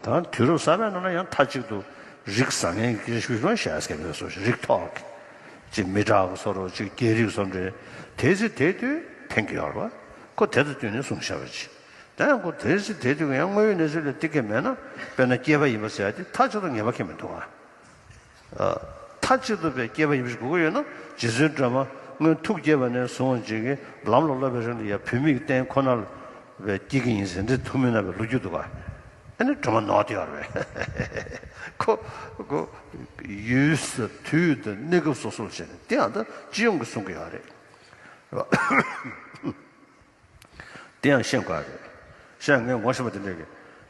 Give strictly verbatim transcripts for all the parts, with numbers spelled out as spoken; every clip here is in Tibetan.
ཡང་དུས་རབས་གསར་པའི་ནང་ལ་ཡང་མཐའ་གཅིག་ཏུ་རིགས་བཟང་ངན་གྱི་སྐད་ཆ་ཞུ་ཞུ་བཤད་སྐད་མེད་སོ་ཞིག་རིགས་ཐོག་གི་ཅིག་མི་དྲག་གི་བཟོ་འདྲ་ཅིག་སྐད་རིགས་བཟོ་འདྲ་དེ་ཚེ་དེ་དུས་ཕན་གྱི་ཡོད་རེད་བ། ཁོ་དེ་དང་བསྟུན་ནས་གསུངས་བཞག་པ་ཅིག་དེ་ཡང་ཁོ་དེ་ཚེ་དེ་དུས་ཀྱི་ཡང་དངོས་ཡོད་གནས་ཚུལ་ལ་གཏིང་སྐྱེས་མེད་ན་དཔེར་ན་སྐྱེས་པ་ཡིན་པ་ཟེར་ཡ་དེ་མཐའ་གཅིག་ཏུ་ངེས་པ་ཁེལ་མི་འདུག་བ། མཐའ་གཅིག་ཏུ་བའི་སྐྱེས་པ་ཡིན་པ་ཞིག་དགོས་ཀྱི་ཡོད་ན་རྗེ་བཙུན་སྒྲོལ་མ་སྔོན་ཐུགས་བསྐྱེད་པ་ནས་བཟུང་ཅིག་གིས་ལམ་ལ་སློབ་པའི་རིང་ལ་ཡང་བུད་མེད་ཀྱི་རྟེན་ཁོ་ན་ལ་བའི་སྐྱེ་གི་ཡིན་ཟེར་འདི་ཐུགས་སྨོན་གནང་བའི་ལོ་རྒྱུས་འདུག་ག་ཨ་ནི་སྒྲོལ་མ་ནོར་བསྡད་ཡོད་རེད། ཁོ་ཁོ་ཡུལ་དུས་དང་གནས་སྐབས་སོ་སོར་བྱས་ནས་དེ་ཡང་ད་སྤྱི་ཡོངས་ཀྱིས་གསུང་གི་ཡོད་རེད། དེ་ཡང་ཤེས་དགོས་རེད། ཤེས་ངས་ངོ་ཤེས་པ་དེ་འདྲས་ཀྱི།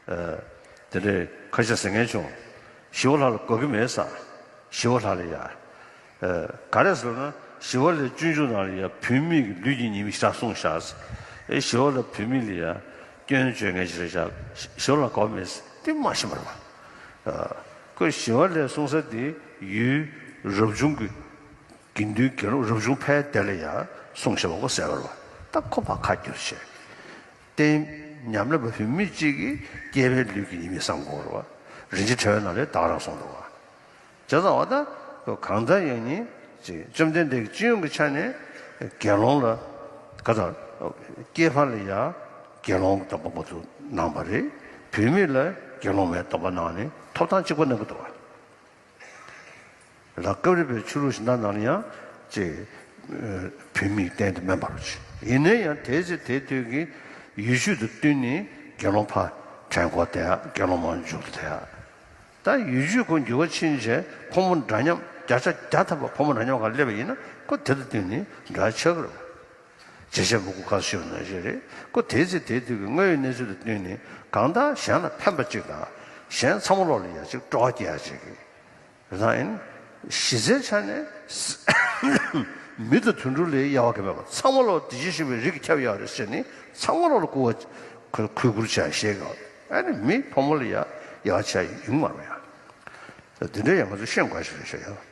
ཨ། དེ་འདྲས་ཁ་ཤས་ཟེར་མཁན་བྱུང་། ཞི་བ་ལྷ་ལ་དགའ་གི་མེད་ས། ཞི་བ་ལྷ་ལ་ཡ། ཨ། ག་རེ་ཟེར་ན་ཞི་བ་ལྷའི་སྤྱོད་འཇུག་ནང་ལ་ཡ་བུད་མེད་ཀྱི་ལུས་ཀྱི་ཉི་མ་ཞེ་དྲག་གསུངས་ཤག་ཨེ་ཞི་བ་ལྷ་བུད་མེད་ལ་ཡ་སྐྱོན་བརྗོད་མཁན་ཞིག་རེད་ཤག་ཞི་བ་ལྷ་དགའ་མེད་ས་དེ་མ་ཤེས་པ་རེད་པ། ཨ། ཁོས་ཞི་བ་ལྷའི་གསུང་ས་དེ་ཡུལ་རབ་བྱུང་གི་དགེ་འདུན་དགེ་སློང་རབ་བྱུང་ཕལ་དེ་ལ་ཡང་གསུངས་བཞག་པ་ཁོ་གསལ་བ་རེད་བ། ད་ཁོ་ཕར་ཁ་བསྒྱུར་བྱས། རྟེན་ཉམས་ལེན་པ་བུད་མེད་ཅིག་གིས་སྐྱེས་པའི་ལུས་ཀྱི་ཉི་མ་བསམ་དགོས་རེད་བ། རིན་ཆེན་ཕྲེང་བའི་ནང་ལ་ད་ག་རང་གསུངས་འདུག་བ། བྱས་ཙང་བ་ད་གང་ལྟར་ཡང་ནི་ཅིག་བཅོམ་ལྡན་འདས་ཀྱིས་སྤྱི་ཡོངས་ཀྱི་ཆ་ནས་དགེ་སློང་ལ་ག་ད་སྐྱེས་པ་ལ་ཡང་དགེ་སློང་གི་སྡོམ་པ་མ་གཏོགས་གནང་བ་རེད། བུད་མེད་ལ་དགེ་སློང་མའི་སྡོམ་པ་གནང་ནས་ཐོབ་ཐང་གཅིག་པ་གནང་གི་འདུག་བ། ལ་སྐབས་རེ་བའི་ཆོས་ལུགས་གཞན་དག་ནང་ལ་ཡང་ཅིག་བུད་མེད་གཏན་དུ་མེད་པར་ཅིག་ཡིན་ན་ཡང་དེ་ཚེ་དེ་དུས་ཀྱི་ཡུལ་ཆོས་དང་བསྟུན་ནས་དགེ་སློང་ཕར་དྲན་གོ་དེ་ཡང་དགེ་སློང་མར་འཇུག་དེ་ཡང་ད་ཡུལ་ཆོས་ཁོ་འགྱུར་བ་ཕྱིན་བྱས་ཕོ་མོ་འདྲ་མཉམ་བརྒྱ་ཆ་བརྒྱ་ཐམ་པ་ཕོ་མོ་འདྲ་མཉམ་ག་སླེབས་པ་ཡིན་ན་ཁོ་དེ་དང་བསྟུན་ནས་འདྲ་ཆགས་ཀྱི་རེད། བྱས་རྗེས་མུ་གུ་ཁ་ཤོད་ནང་བཞིན་རེད། ཁོ་དེ་ཚེ་དེ་དུས་ཀྱི་དངོས་ཡོད་གནས་ཚུལ་དང་བསྟུན་ནས་གང་ལྟར་གཞན་ལ་ཕན་པ་ཅིག་དང་གཞན་ཚང་མ་ལོག་ལ་ཡ་ཅིག་སྤྲོ་བ་སྐྱེ་ཡ་ཅིག་གི་རེད་ད་ཡིན། གཞི་རྩའི་ཆ་ནས་མི་དང་དུད་འགྲོ་ལས་དབྱེ་བ་ག་མེད་པ་ཚང་མ་ལོག་བདེ་སྐྱིད་ཞེས་པའི་རིགས་ཁྱབ་ཡོད་རེད་ཟེར་ནས་ཚང་མ་ལོག་ལ་སྐུར་བ་གུས་བཀུར་བྱ་ཞེས་ག་ཨ་ནི་མི་ཕོ་མོ་ལ་ཡ་དབྱེ་བ་ཕྱེ་ཡོང་མ་རེད་ཡ། དེ་འདྲའི་ཡང་ང་ཚོ་ཤེས་དགོས་ཞེས་བཤད་ཡོད།